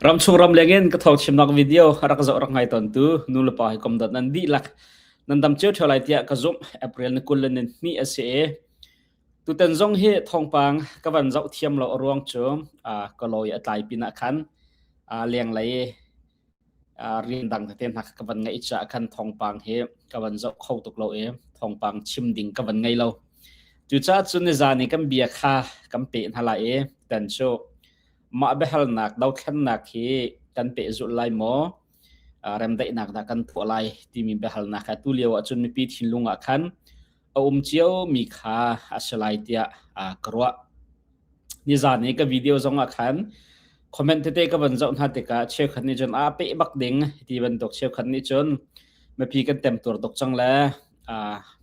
Ramchung ramleng in ka thawngchimnak video rak zoh rak ngai tawntu nulepa hi kom dot nan dihlak nan dam cio ṭheo lai tiah ka zumh. April ni 20 le ni hnih a si i tutan zong hi thawngpang ka van zoh thiam lo a ruang cu ka lawi a tlai pinah khan lenglei rian dang tete hna ka van ngeih caah khan thawngpang hi ka van zoh kho tuk lo i thawngpang chim ding ka van ngei lo. Cucaah cun nizan i kan bia kha kan peh hna lai i tan cu mah biahalnak dothlennak hi kan pehzulh lai maw remdaihnak dah kan tuah lai timi biahalnak kha tu lio ahcun mipi thinlung ah khan a um cio mi kha a si lai tiah ka ruah. Nizan i ka video zong ah khan comment tete ka van zoh hna tikah cheukhat nih cun a peh bak ding ti bantuk cheukhat nih cun mipi kan temtuar tuk cang le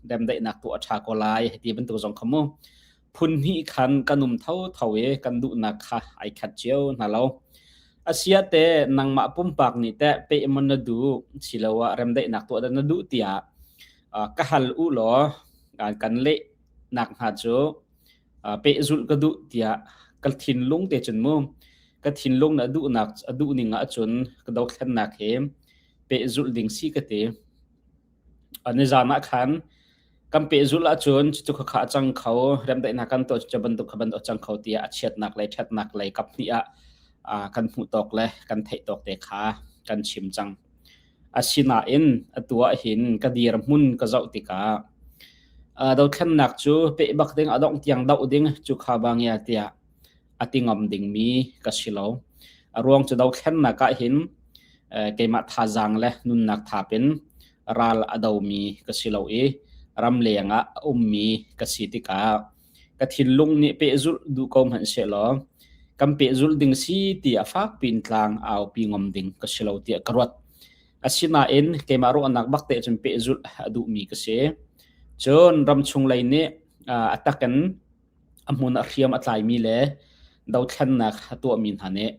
remdaihnak tuah a ṭha ko lai ti bantuk zong kha mu phun hnih khan kan um thotho i kan duhnak kha ai khat cio hna lo. Asia te nangmah pumpak nih teh peh maw na duh siloah remdaihnak tuah dah na duh tiah ka hal u law kan leh nak hnga cu pehzulh ka duh tiah ka thinlung te cun mu ka thinlung na duhnak a duh ning ahcun ka dothlennak he pehzulh ding si ka ti. Nizan ah khan kan pehzulh ahcun cucu khakha a cang kho remdaihnak kan tuah cu bantuk kha bantuk a cang kho tiah a chiatnak lei ṭhatnak lei kap hnih ah kan hmuh tawk le kan theih tawk te kha kan chim cang. Asinain atu ahhin ka dirhmun ka zoh tikah dothlennak cu peh bak ding a dongh tiang doh ding cu kha bangia tiah a ti ngam dingmi ka si lo. A ruang cu dothlennak ahhin keimah thazaang le nunnak thap in ral a domi ka si lo i ramleng ah a ummi ka si tikah ka thinlung nih pehzulh duh ko hmanh sehlaw kan pehzulh ding si tiah fakpi in tlang aupi ngam ding ka si lo tiah ka ruat. Asinain keimah ruahnak bak te cun pehzulh a duhmi ka si. Cun ramchung lei nih a takin a hmun a hriam a tlaimi le dothlennak a tuahmi hna nih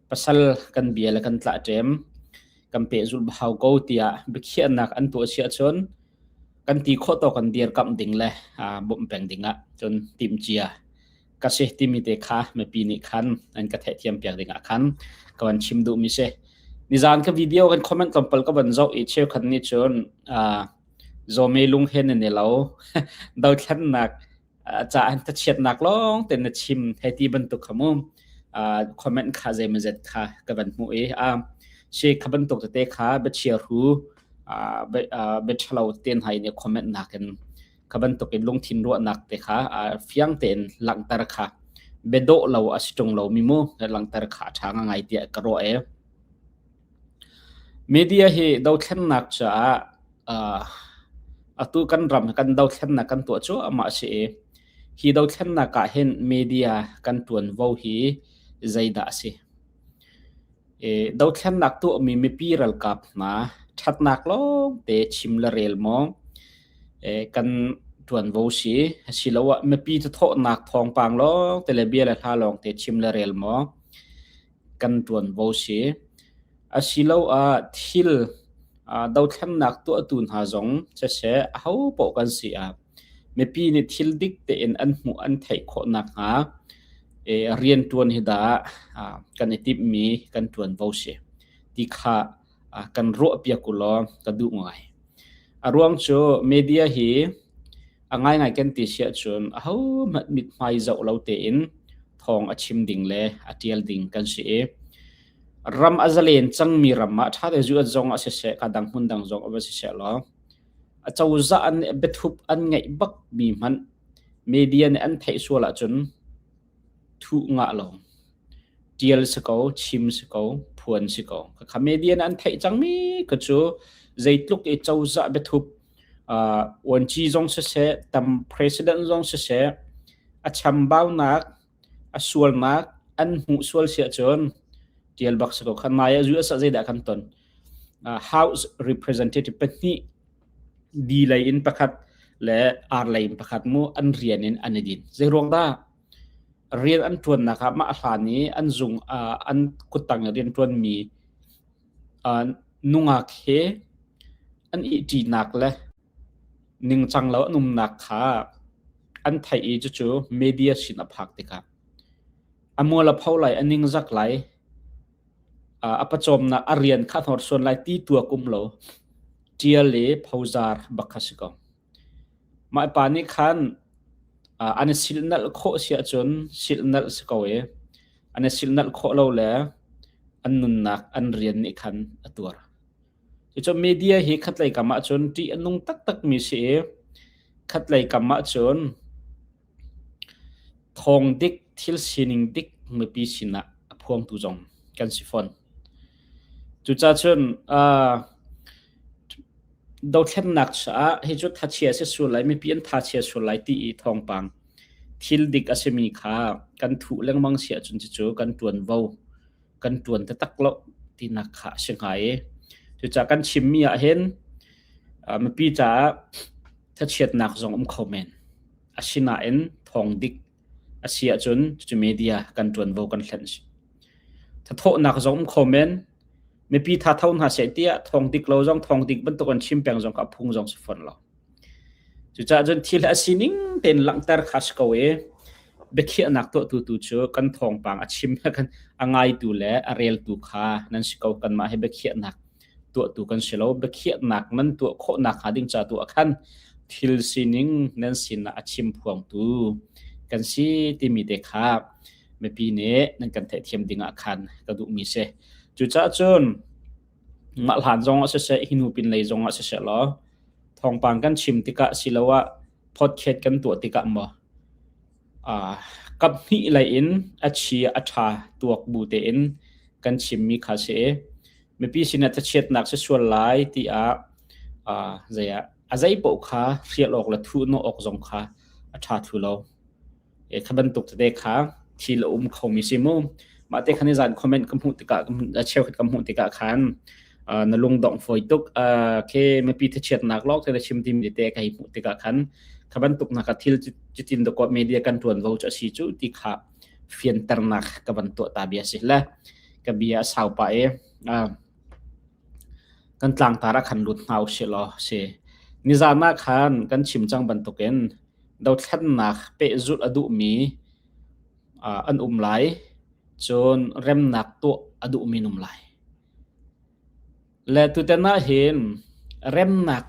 pasal kan bia le kan tlah ṭem kan pehzulh hau ko tiah biakhiahnak an tuah si ahcun kan ti khawh tawk kan dirkamh ding le bawmh peng ding ah cun timhcia ka si timi te kha mipi nih khan an ka theihthiam piak ding ah khan ka van chim duhmi si. Nizan ka video kan comment tlawmpal ka van zoh i cheukhat nih cun zawme lung he nan i lo dothlennak ca an thachiatnak lawng te na chim hei ti bantuk kha mu comment kha zeimazet kha ka van hmuh i si kha bantuk tete kha biachia hu bia ṭhalo ten hai nih comment nakin kha bantuk in lungthin ruahnak te kha fiang tein langhter kha biadawh lo a si ṭung lo mi mu langhter kha a ṭha ngai tiah ka ruah e. Media hi dothlennak caah atu kan ram kan dothlennak kan tuah cuahmah a si i hi dothlennak ah hin media kan ṭuanvo hi zeidah a si? Dothlennak tuahmi mipi ralkap hna ṭhatnak lawngte chim le rel maw kan ṭuanvo si? Asiloah mipi thathawhnak thawngpang lawngte le bia le hla lawngte chim le rel maw kan ṭuanvo si? Asiloah thil dothlennak tuahtu hna zong siseh ahopaoh kan si ah mipi nih thil dik tein an hmuh an theih khawh nakhnga rianṭuan hi dah kan i timhmi kan ṭuanvo si ti kha kan ruahpiak u law ka duh ngai. A ruang cu media hi a ngaingai kan ti si ahcun ahohmanh mithmai zoh lo tein thawng a chim ding le a ṭial ding kan si i ram a zalen cangmi ram ah ṭha te US zong ah siseh, ka dang hmun dang zong ah va siseh law acozah an biathup an ngeih bakmi hmanh media nih an theih sual ahcun thuh ngah lo. Ṭial si ko, chim si ko, phuan si ko. Khakha media nih an theih cangmi ka cu zeitluk i cozah biathup uanci zong siseh, tam president zong siseh, a chambaunak, a sualnak an hmuh sual si ahcun ṭial bak si ko. Kha nai ah US ah zeidah kan ton? House representative pahnih D lei in pakhat le R lei in pakhat mu an rian in an i din. Zei ruang dah? Rian an ṭuannak ah mah hlan i an zung an kuttang i rian ṭuanmi nungak he an ihṭinak le ningcang lo an umnak kha an theih i cucu media sin a phak tikah a mual a pho lai, a ningzak lai. A pawcawmnak a rian kha hnorsuan lai ti tuak um lo. Ṭial i phozar bak kha si ko. Mah pa nih khan an i silhnalh khawh si ahcun silhnalh si ko i an i silhnalh khawh lo le an nunnak an rian nih khan a tuar. Cucu media hi khatlei kam ahcun ṭih a nung taktakmi si i khatlei kam ahcun thawng dik thil sining dik mipi sinah a phuangtu zong kan si fawn. Cucaah cun dothlennak caah hi cu thachia si sual lai mipi an thachia sual lai ti i thawngpang thil dik a simi kha kan thuh lengmang si ahcun cucu kan ṭuanvo kan ṭuan taktak lo tinak kha a si hnga i cucaah kan chimmi ah hin mipi caah thachiatnak zong um kho men. Asinain thawng dik a si ahcun cucu media kan ṭuanvo kan hlen a si. Thathawhnak zong um kho men. Mipi thatho hna seh tiah thawng dik lo zong thawng dik bantuk an chim peng zong kha a phung zong si fawn lo. Cucaah cun thil a sining tein langhter kha si ko i biakhiahnak tuahtu tu cu kan thawngpang a chim kan a ngaitu le a reltu kha nan si ko. Kanmah hi biakhiahnak tuahtu kan si lo. Biakhiahnak nan tuah khawhnak hnga ding ca tu ah khan thil sining nan sinah a chim phuangtu kan si timi te kha mipi nih nan kan theihthiam ding ah khan ka duhmi si. Cucaah cun mah hlan zong ah siseh, hi hnu pinlei zong ah siseh law thawngpang kan chim tikah siloah podcast kan tuah tikah maw kaphnih lei in a chia a ṭha tuak bu tein kan chimmi kha si i mipi sinah thachiatnak si sual lai tiah zei ah a zei paoh kha hrial awk le thuhnawh awk zong kha a ṭha thlu lo. Kha bantuk tete kha thil a um khomi si mu. Mah te khan zan comment ka hmuh tikah a cheukhat ka hmuh tikah khan na lungdongh fawi tuk ke mipi thachiatnak lawng te na chim timi te ka hei hmuh tikah khan kha bantuk nak thil cutin dawkawt media kan tuanvo cu a si cu ti kha fianternak ka van tuah ta bia si le ka bia a sau pah i kan tlangtar ah khan lut hna usih law si nizan ah khan kan chim cang bantukin dothlennak pehzulh a duhmi an um lai. Cun remnak tuah a duhmi an um lai. Le tutan ah hin remnak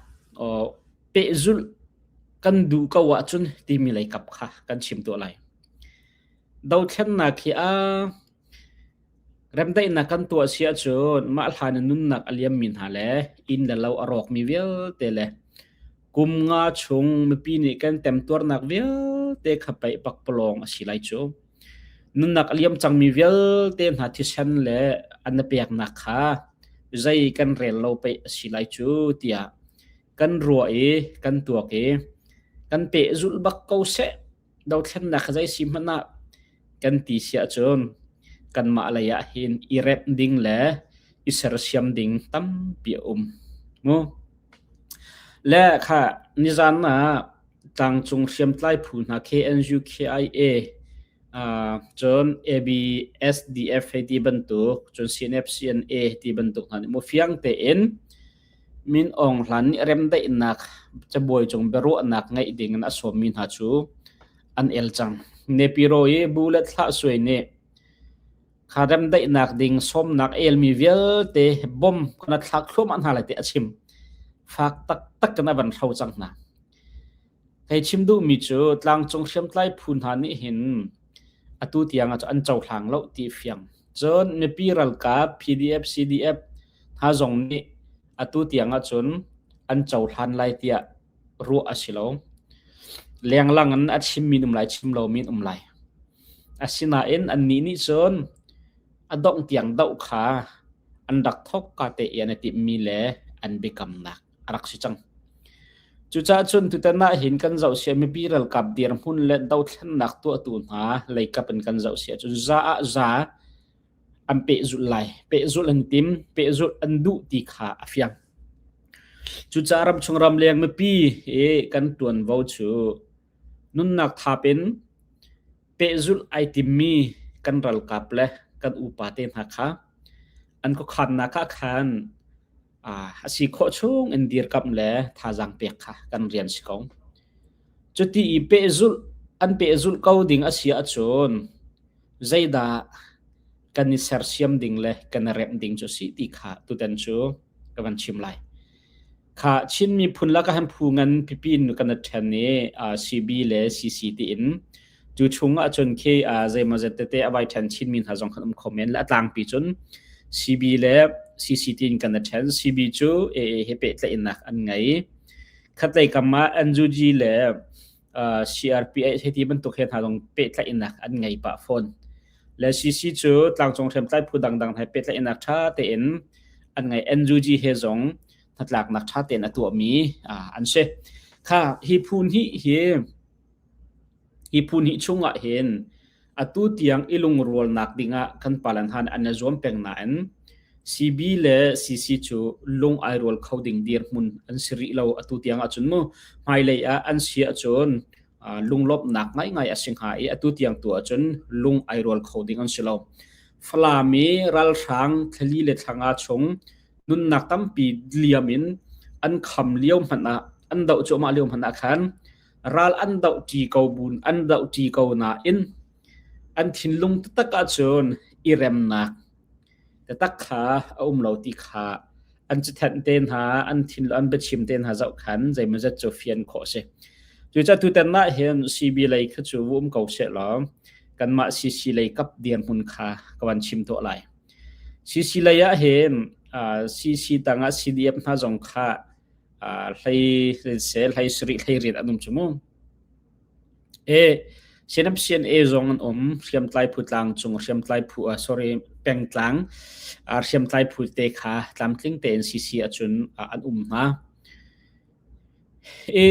pehzulh kan duh ko ahcun timi lei kap kha kan chim tuah lai. Dothlennak hi a remdaihnak kan tuah si ahcun mah hlan in nunnak a liammi hna le inn le lo a rawkmi vialte le Kum nga chung mipi nih kan temtuarnak vialte kha pei pakpalawng a si lai cu. Nunnak a liam cangmi vialte hna thisen le an na peknak kha zei kan rel lo pei a si lai cu tiah kan ruah i kan tuak i kan pehzulh bak ko seh. Dothlennak kha zei si hmanh ah kan ti si ahcun kanmah lei ah hin i remh ding le i sersiam ding tampi a um. Mu? Le kha nizan ah tlangcung hriamtlai phu hna KNU, KIA, uh, cun ABSDF hei ti bantuk, cun CNF, CNA ti bantuk hna nih mu fiang tein Min Aung Hlaing nih remdaihnak cabuai cung biaruahnak ngeih ding in a sawmmi hna cu an el cang. Nepiro i bu le thlah suai nih kha remdaihnak ding sawmnak elmi vialte bom kana thlak thluahmah hna lai ti a chim. Fak taktak in a van hro cang hna. Hei chim duhmi cu tlangcung hriamtlai phu hna nih hin atu tiang ah an cohlang lo ti fiang. Cun mipi ralkap PDF, CDF hna zong nih atu tiang ahcun an cohlan lai tiah ruah a si lo. Lenglang in a chimmi an um lai, chim lomi an um lai. Asinain annih nih cun a dongh tiang doh kha an rak thawk ka te i an i timhmi le an biakamnak a rak si cang. Cucaah cun tutan ah hin kan zoh sia mipi ralkap dirhmun le dothlennak tuahtu hna leikap in kan zoh sia cun za ah za an pehzulh lai. Pehzulh an tim, pehzulh an duh ti kha a fiang. Cucaah ramchung ramleng mipi i kan tuanvo cu nunnak thap in pehzulh ai timmi kan ralkap le kan upa te hna kha an khuakhannak ah khan a si khawh chung in dirkamh le thazaang pek kha kan rian si ko. Cuti i pehzulh an pehzulh ko ding a si ahcun zeidah. kan i sersiam ding le kan i remh ding cu si ti kha tutan cu ka van chim lai. Kha Chin miphun lakah hin phu ngan pipi in kan i ṭhen i CB le CC tiin cu chung ahcun khi zeimawzet tete a vai ṭhen chinmi hna zong kan um kho men le a tlangpi cun CB le CC tiin kan i ṭhen. CB cu AA he pehtlaihnak an ngei. Khatlei kam ah NUG le CRPH hei ti bantuk he hna zong pehtlaihnak an ngei pah fawn. Le CC cu tlangcung hriamtlai phu dangdang he pehtlaihnak ṭha tein an ngei. NUG he zong hnatlaknak ṭha tein a tuahmi an si. Kha hi phu hnih hi hi phu hnih chungah hin atu tiang i lungrualnak dingah kan palan han an i zuam peng nain CB le CC cu lung ai rual kho ding dirhmun an si rih lo atu tiang ahcun mu hmailei ah an si ahcun lunglawmhnak ngaingai a si hnga i atu tiang tu ahcun lung ai rual kho ding an si lo. Falam i ralhrang thlali le thlanga chung nunnak tampi liam in an kham lio hmanh ah an doh cuahmah lio hmanh ah khan ral an doh ṭi ko bun an doh ṭi ko nain an thinlung taktak ahcun i remnak taktak kha a um lo ti kha an cathanh te hna an thin an biachim te hna zoh khan zeimawzat cu fian khawh a si. Cucaah tutan ah hin CB lei kha cu um ko seh law kanmah CC lei kap dirhmun kha ka van chim tuah lai. CC lei ah hin CC tangah CDF hna zong kha hlei se hlei sarih hlei riat an um cu mu. E CNF CNA zong an um hriamtlai phu tlang cung hriamtlai phu sorry pengtlang hriamtlai phu te kha tlamtling tein CC ahcun an um hna. E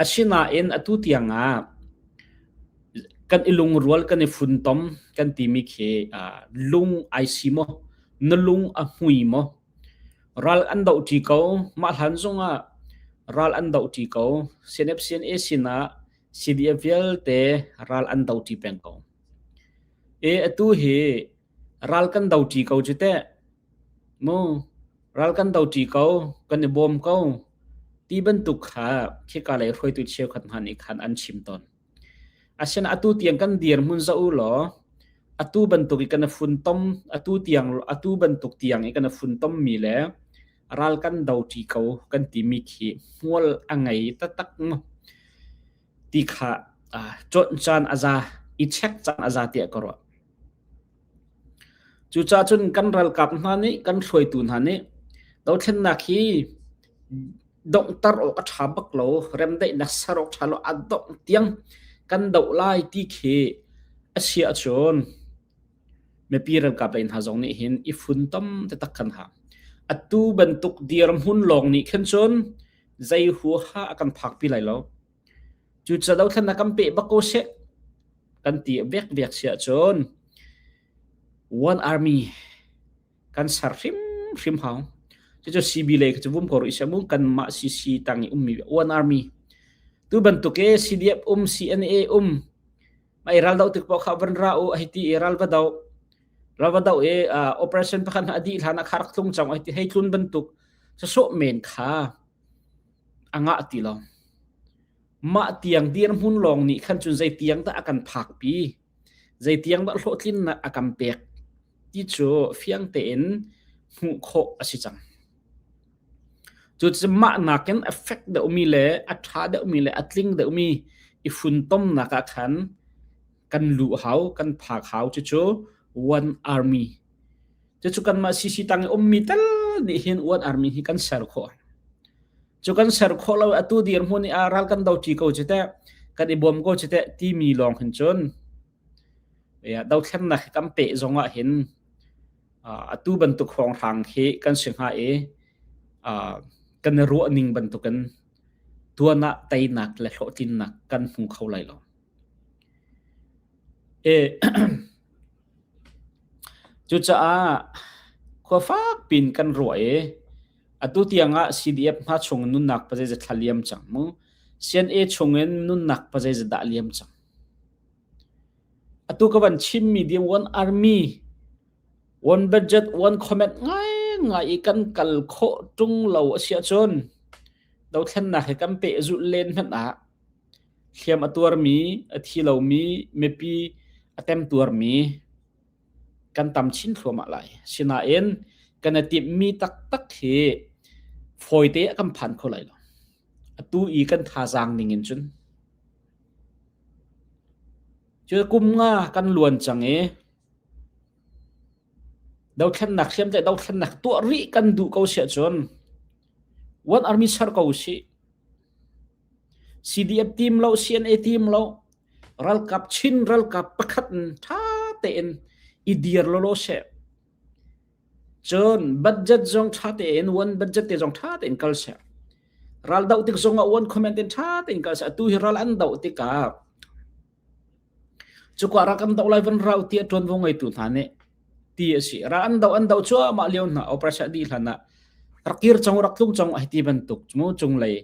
asinain atu tiang ah kan i lungrual kan i funtom kan timi khi lung ai si maw na lung a hmui maw Ral an dohṭi ko. Mah hlan zongah ral an dohṭi ko. CNF CNA sinah CDF vialte ral an dohṭi peng ko. E atu hi ral kan dohṭi ko cu teh. Mu ral kan dohṭi ko, kan i bawm ko. Ti bantuk kha khika lei hruaitu cheukhat hna nih khan an chim tawn. Asinain atu tiang kan dirhmun zoh u law atu bantuk i kan i funtom atu tiang atu bantuk tiang i kan i funtommi le ral kan doṭi ko kan timi khi hmual a ngei taktak maw ti kha cawnh caan a za i check caan a za tiah ka ruah. Cucaah cun kan ralkap hna nih kan hruaitu hna nih dothlennak hi donghter awk a ṭha bak lo, remdaihnak ser awk ṭha lo, a dongh tiang kan doh lai ti khi a si ahcun mipi ralkap lei hna zong nih hin i funtom taktak kan hau. Atu bantuk dirhmun lawng nih khin cun zei huaha a kan phakpi lai lo. Cucaah dothlennak kan peh bak ko seh kan ti vekvek si ahcun one army kan ser hrimhrim hau. Cucu CB lei kha cu vum ko rih seh mu kanmah CC tang i ummi one army. Tu bantuk e CDF um CNA um mai ral do tik paoh kha van ra u hei ti i ral va do ral va do i operation pakhat hna a dih hlan ah kha rak tlung cang hei ti hei tlun bantuk sasawh men kha a ngah ti lo. Mah tiang dirhmun lawng nih khan cun zei tiang dah a kan phakpi zei tiang dah hlawhtlinnak a kan pek ti cu fiang tein hmuh khawh a si cang. Cucu mah nakin a fek deuhmi le a ṭha deuhmi le a tling deuhmi i funtomnak ah khan kan luh hau, kan phak hau. Cucu one army. Cucu kanmah CC tang i ummi tal nih hin one army hi kan ser khawh. Cu kan ser khawh lo atu dirhmun i ral kan do ṭi ko cu teh, kan i bawm ko cu teh timi lawng hin cun dothlennak hi kan peh zong ah hin atu bantuk hrawnghrang hi kan si hnga i kan i ruah ning bantukin tuan ah teinak le hlawhtlinnak kan hmu kho lai lo. Cucaah khua fak pin kan ruah i atu tiang ah CDF hna chung nunnak pazeizat thla liam cang mu. CNA chungin nunnak pazeizat dah liam cang. Atu ka van chimmi ding one army, one budget, one comment ngaingai i kan kal khawh ṭung lo a si ahcun dothlennak hi kan pehzulh len hmanh ah hliam a tuarmi, a thi lomi, mipi a temtuarmi. Kan tam chin thluahmah lai. Sinain kan i timhmi taktak hi fawite ah kan phan kho lai lo. Atu i kan thazaang ning in cun. Cu kum nga kan luan cang i dothlennak hriamtlaih dothlennak tuah rih kan duh ko siah cun one army ser ko usih. CDF team lo, CNA team lo, ralkap Chin ralkap pakhat in ṭha tein i dir lawlaw seh. Cun budget zong ṭha tein one budget te zong ṭha tein kal seh. Ral doh tik zong ah one comment in ṭha tein kal seh. Atu hi ral an doh tikah Cuka rak an doh lai van rau tiah ṭuanvo ngeitu hna nih ti a si. Ra an doh an doh cuahmah lio hna operation a dih hlan ah rak kir cang rak tlung cang ai ti bantuk mu cunglei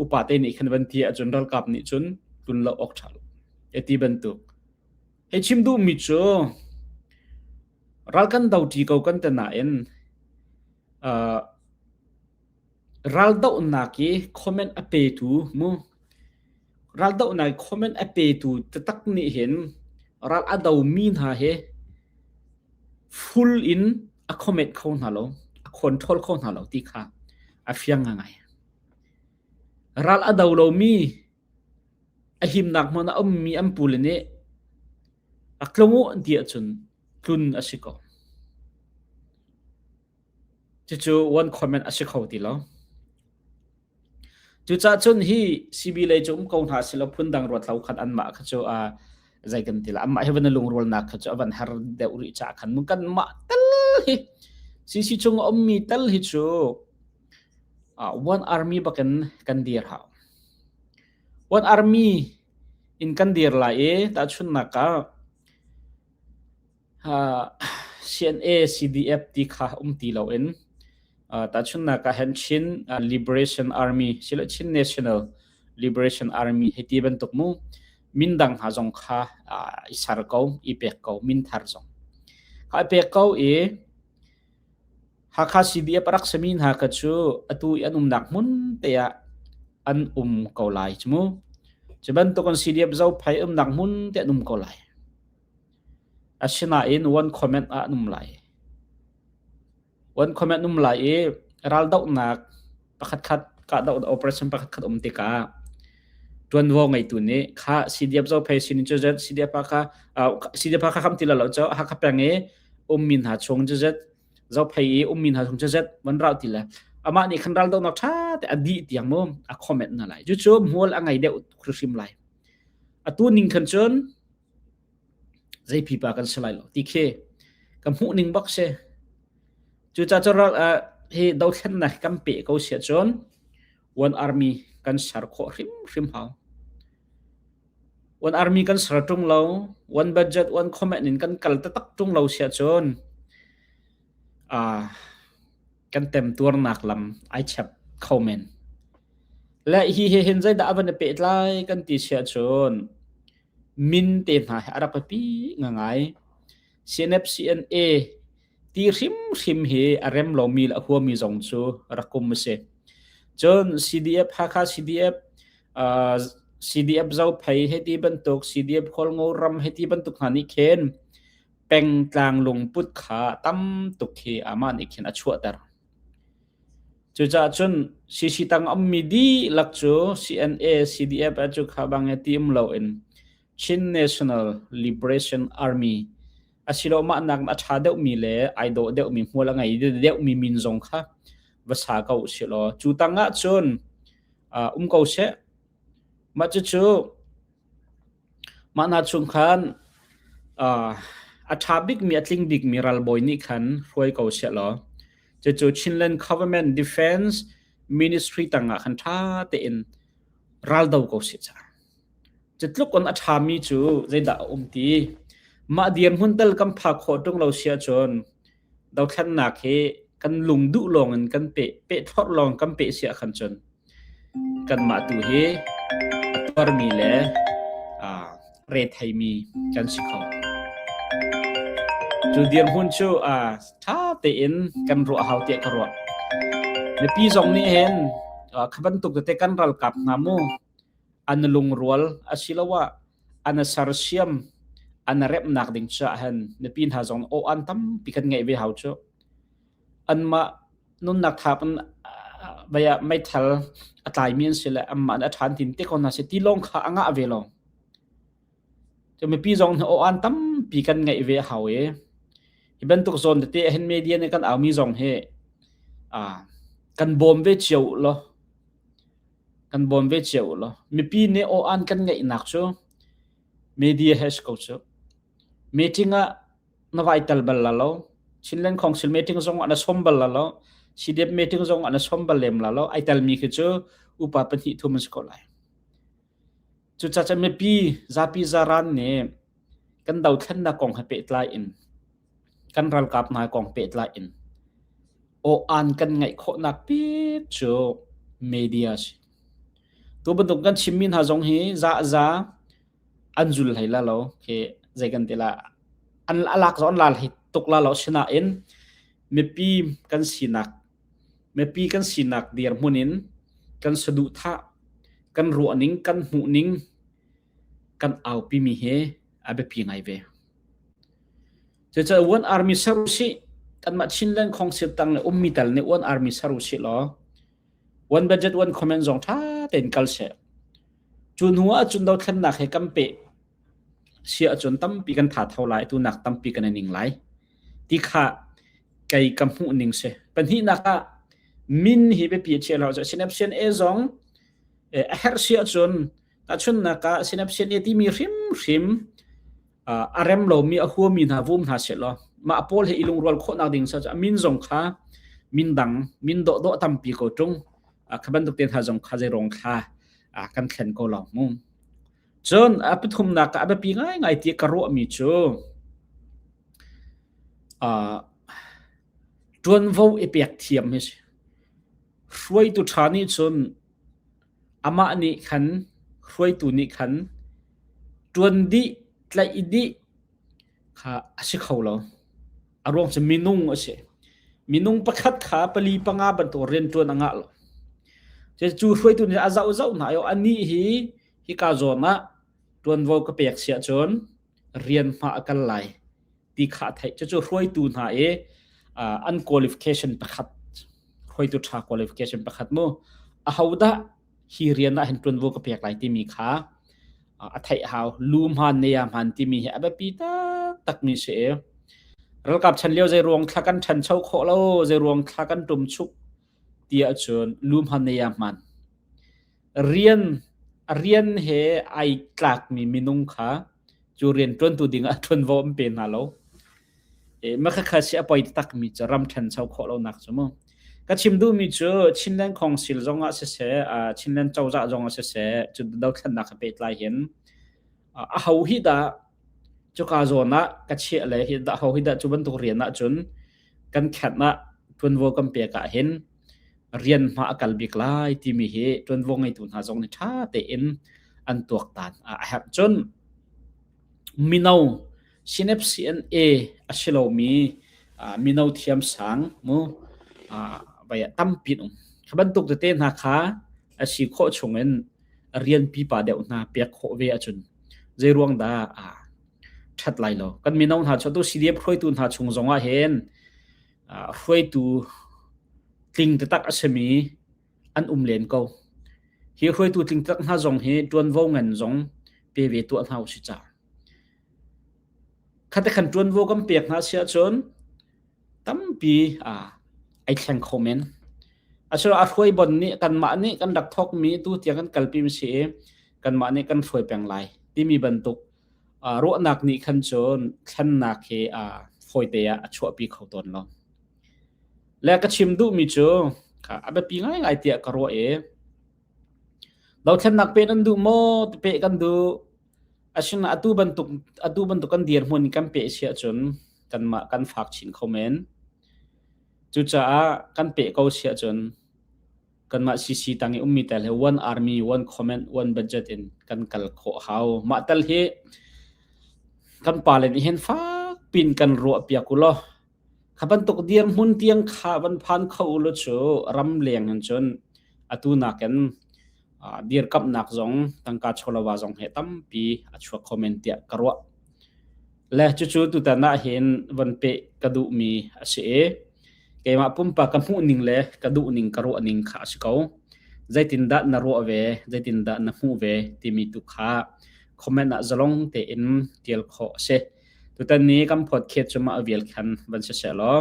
upa te nih khan van ti ahcun ralkap nih cun tlun lo awk ṭha lo e ti bantuk. Hei chim duhmi cu ral kan do ṭi ko kan te nain uh, raldohnak i comment a petu mu raldohnak i comment a petu taktak nih hin ral a domi hna hi full in a comment kho hna lo a control kho hna lo ti kha a fiang ngai. Ral a do lomi a himnak hmun a ummi an pule nih a tlung u an ti ahcun tlun a si ko. Cucu one comment a si kho ti lo. Cucaah cun hi CB lei cu um ko hna silo phundang ruat lo khan anmah kha cu uh, zei kan ti la anmah hi van lungrualnak kha cu a van har deuh rih caah khan mun kanmah tal hi CC chung a ummi tal hi cu uh, one army bakin kan dir hau. One army in kan dir lai i tahchunnak ah CNA, CDF ti kha um ti loin tahchunhnak ah hin Chin Liberation Army silo Chin National Liberation Army hei ti bantuk mu min dang hna zong kha i ser ko i pek ko min thar zong kha i pek ko i Hakha CDF a rak sami hna kha cu atu i an umnak hmun te ah an um ko lai cu mu cu bantuk in CDF Zophei umnak hmun te an um ko lai. Asinain one comment ah an um lai. One comment um lai i raldohnak pakhatkhat kahdoh operation pakhatkhat um tikah ṭuanvo ngeitu nih kha CDF Zophei sin in cuzet CDF Hakha CDF Hakha kham ti lo cu Hakha peng i ummi hna chung cuzet Zophei i ummi hna chung cuzet van rau ti le amah nih khan raldohnak ṭha te a dih tiang mu a comment na lai. Cucu hmual a ngei deuh hrimhrim lai. Atu ning khan cun zei pipa kan si lai lo ti khi ka hmuh ning bak si. Cucaah cun ral hi dothlennak kan pe ko si ahcun one army kan ser khawh hrimhrim hau. One army kan ser ṭung lo, one budget, one comment in kan kal taktak ṭung lo si ahcun kan temtuarnak lam ai chep kho men. Le hi he hin zeidah a van i pehtlai kan ti si ahcun min te hna hi a rak biapi ngangai. CNF CNA ti hrimhrim hi a rem lomi le a huami zong cu rak um a si. Cun CDF Hakha CDF uh, CDF Zophei hei ti bantuk CDF Khualngo ram hei ti bantuk hna nih khin pengtlang lungput kha tam tuk khi amah nih khin a chuahter. Cucaah cun CC tang ummi dihlak cu CNA, CDF cu kha bang ti um loin Chin National Liberation Army asiloah mah nak a ṭha deuhmi le ai dawh deuhmi hmual a ngei deuhmi min zong kha va sa ko usih law cu tang ah cun um ko seh. Mah cucu Mah hna chung khan a ṭha bikmi, a tling bikmi ralbawi nih khan hruai ko sehlaw, cucu Chinland Government Defense Ministry tangah khan ṭha tein ral do ko seh ca. Cu tluk in a ṭhami cu zeidah a um ti? Mah dirhmun tal kan phak khawh ṭung lo si ahcun dothlennak hi kan lung duh lawng in kan peh, peh thlorh lawng kan peh si ahkhan cun kanmah tu hi a tuarmi le aa retheimi kan si kho. Cu dirhmun cu ṭha tein kan ruah hau tiah ka ruah. Mipi zong nih hin kha bantuk tete kan ralkap hna mu an lungrual asiloah an sersiam. An remnak ding caah hin mipi hna zong aw an tampi kan ngeih ve hau cu. Anmah nunnak thap in vei ah meithal a tlaimi an si le anmah nih a ṭhan tin te ko hna seh ti lawng kha a ngah ve lo. Cu mipi zong nih aw an tampi kan ngeih ve a hau i hi bantuk zawn tete ah hin media nih kan aumi zong hi kan bawm ve cio u law kan bawm ve cio u law mipi nih aw an kan ngeihnak cu media he si ko cu. Meeting ah na vai tel bal la lo. Chinland Council meeting zong ah na som bal la lo. CDF meeting zong ah na som bal lem la lo. Ai telmi khi cu upa pahnih thum an si ko lai. Cucaah mipi zapi zaran nih kan dothlennak kong he pehtlai in kan ralkap hna kong pehtlai in aw-an kan ngeih khawhnak bik cu media si. Tu bantuk kan chimmi hna zong hi za an zul hlei la lo khi zei kan ti la an alak zong an lal hlei tuk la lo sinain mipi kan sinak mipi kan sinak dirhmun in kan saduhthah kan ruahning kan hmuhning kan aupi mi hi a biapi ngai ve. Cucaah One Army ser usih kanmah Chinland Council tang le ummi tal nih One Army ser usih law one budget one comment zong ṭha tein kal seh. Cu hnu ah cun dothlennak he kan peh si ahcun tampi kan tha tho lai tu nak tampi kan i ning lai ti kha kei ka hmuh ning si. Pahnihnak ah min hi biapi a chia lo. Synapsian A zong a herh si ahcun tahchunhnak ah Synapsian A timi hrimhrim a rem lomi a huami hna vum hna seh law mah pawl he i lungrual khawhnak ding sa min zong kha min dang min dawhdawh tampi ko ṭung kha bantuk te hna zong kha zeirong thla kan thlen ko lo mu. Cun a pathumnak ah a biapi ngaingai ti ka ruahmi cu ṭuanvo i pek thiam hi si. Hruaitu ṭha nih cun amah nih khan hruaitu nih khan ṭuan dih, tlaih dih kha a si kho lo. A ruang cu minung a si. Minung pakhat kha pali panga bantuk rianṭuan a ngah lo. Cu hruaitu nih a zoh zoh hna i anih hi hika zawn ah ṭuanvo ka pek si ahcun rian hma a kal lai ti kha a theih. Cucu hruaitu hna i an qualification pakhat hruaitu ṭha qualification pakhat mu ahodah hi rian ah hin ṭuanvo ka pek lai timi kha a theih hau. Lu hmaan ne ya hmaan timi hi a biapi taktakmi si i ralkap chan lio zei ruang thla kan ṭhancho khawh lo, zei ruang thla kan ṭumchuk ti ahcun lu hmaan ne ya hmaan. Rian a rian he ai tlakmi minung kha cu rian ṭuantu ding ah ṭuanvo an pe hna lo. Makhakha si a poi takmi cu ram ṭhancho khawh lonak cu mu. Ka chim duhmi cu Chinland Council zong ah siseh, Chinland cozah zong ah siseh, cu dothlennak he pehtlai hin aho hi dah cuka zawn ah ka chiah le hi dah ho hi dah cu bantuk rian ahcun kan khenh ah ṭuanvo kan pek ah hin rian hma a kal bik lai timi hi ṭuanvo ngeitu hna zong nih ṭha tein an tuaktan a herh. Cun mino CNA a si lomi mino thiamsang mu vai ah tampi an um. Kha bantuk tete hna kha a si khawh chungin rian pipa deuh hna pek khawh ve ahcun zeiruang dah ṭhat lai lo. Kan mino hna cu atu CDF hruaitu hna chung zong ah hin hruaitu tling taktak a simi an um len ko. Hi hruaitu tling taktak hna zong hi ṭuanvo ngan zong pe ve tuah hna usih ca. Khate khan ṭuanvo kan pek hna si ahcun tampi ai thleng kho men. Asilo a hruai bon nih kanmah nih kan rak thawkmi tu tiang kan kalpi mi si i kanmah nih kan hruai peng lai timi bantuk ruahnak nih khan cun thlennak hi fawite ah a chuahpi kho tawn lo. Le ka chim duhmi cu a biapi ngaingai tiah ka ruah i dothlennak pe nan duh maw ti peh kan duh. Asinain atu bantuk atu bantuk kan dirhmun kan peh si ahcun kanmah kan fak chin kho men. Cucaah kan peh ko si ahcun kanmah CC tang i ummi tel hi one army, one comment, one budget in kan kal khawh hau. Mah tal hi kan pale nih hin fak pin kan ruah piak u law kha bantuk dirhmun tiang kha van phan kho u law cu ramleng in cun atu nakin dirkamhnak zong tangka chawlava zong he tampi a chuak kho men tiah ka ruah. Le cucu tutan ah hin von peh ka duhmi a si i keimah pumpak ka hmuhning le ka duhning ka ruahning kha a si ko. Zeitindah na ruah ve, zeitindah na hmuh ve timi tu kha comment ah zalong tein tial khawh a si. Tutan ni kan podcast cu mah vial khan van si seh law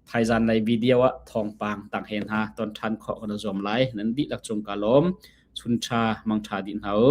thaizan lei video ah thawngpang tang he hna ton ṭhan khawh kan i zuam lai. Nan dihlak cung ka lawm. Chun ṭha, mang ṭha dih hna u.